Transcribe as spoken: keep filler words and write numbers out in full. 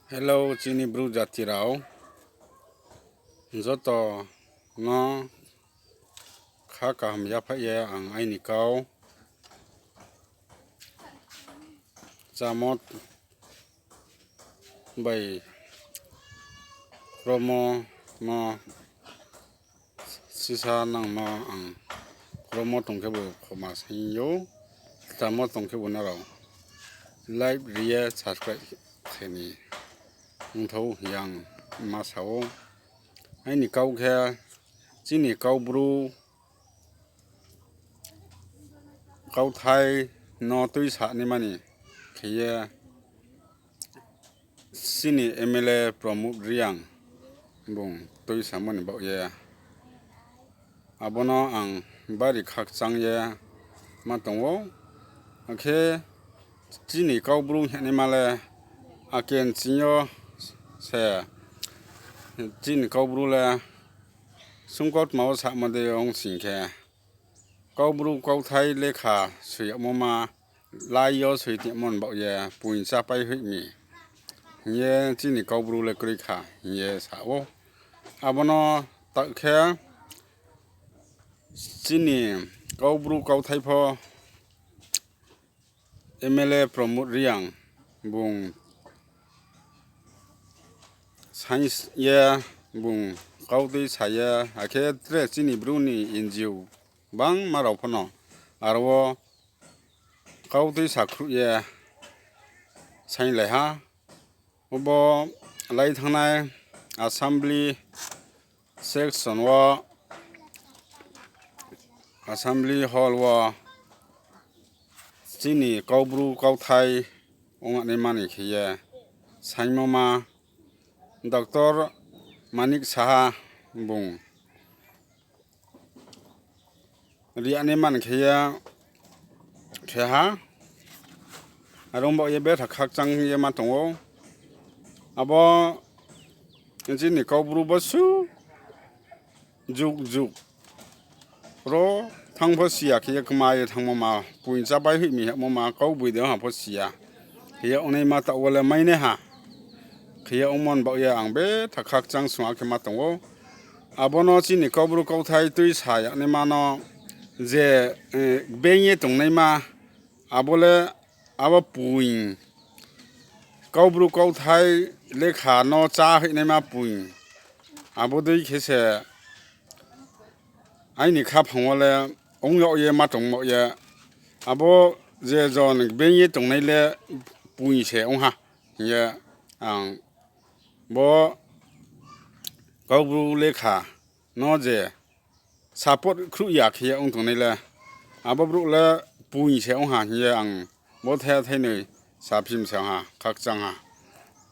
Hello, chini Bru jati rao. Joto no kha kaham yaphaih ye ang aini kau chámo bai kromo no sisa nangmo ang kromo tong khebu khoma saing ou, chámo tong khebu nrao like ri ye subscribe khe ni ongthou hing ye ang ma sa ou. Aini kau khe chini Kaubru kauthai no tuisanaima ni khe ye chini M L A Pramod Reang bung tuisamo ni baoh ye abo no ang bari khakchang ye ma tong ou. Akhe chini Kaubru hingnaima le ake nching yo se chini Kaubru le sungkautma wo samo dei ong sing khe, Kaubru kauthai lekha soi yagmo ma lai yo soi tongmo ni baoh ye poing chápai hoih mi hing ye chini Kaubru le kroi kha hing ye sa ou. Abo no taoh khe chini Kaubru kauthai pho M L A Pramod Reang bung saing ye bung kau tuisa ye, akhe tre chini Bru ni N G O bangma rao pho no aro wo kau tuisa khruh ye sainglai ha. Obo lai thanngnai assembly session wo, assembly hall wo chini Kaubru kauthai ongnaima ni khe ye saingmo ma Doctor Manik Saha bung ri yagnaima ni khe ye khe ha. Aro ni baoh ye betha khakchang ye ma tong ou. Abo chini Kaubru bo su juk juk ro thanng pho si ya khe ye kma ye thanngmo ma, poing chápai hoih mi hingmo ma, kaugboide ong ha pho si ya. Khe ye ongnaima taoh wo le mainai ha. Khe ye ongmo ni baoh ye ang betha khakchang sung akhe ma tong ou. Abo no chini Kaubru kauthai tuisa yagnaima no je, eh, beng ye tongnaima, abo le abo poing, Kaubru kauthai lekha no chá hoihnaima poing, abo dei khe se aini khaphang wo le ong yag ye ma tong baoh ye, abo je jon beng ye tongnai le poing se ong ha hing ye ang bo Kaubru lekha no je support khruh ya khe ye ong tongnai le, abo brouh le poing se ong ha hing ye ang bo thai thainoi saphim se ong ha, khakchang ha.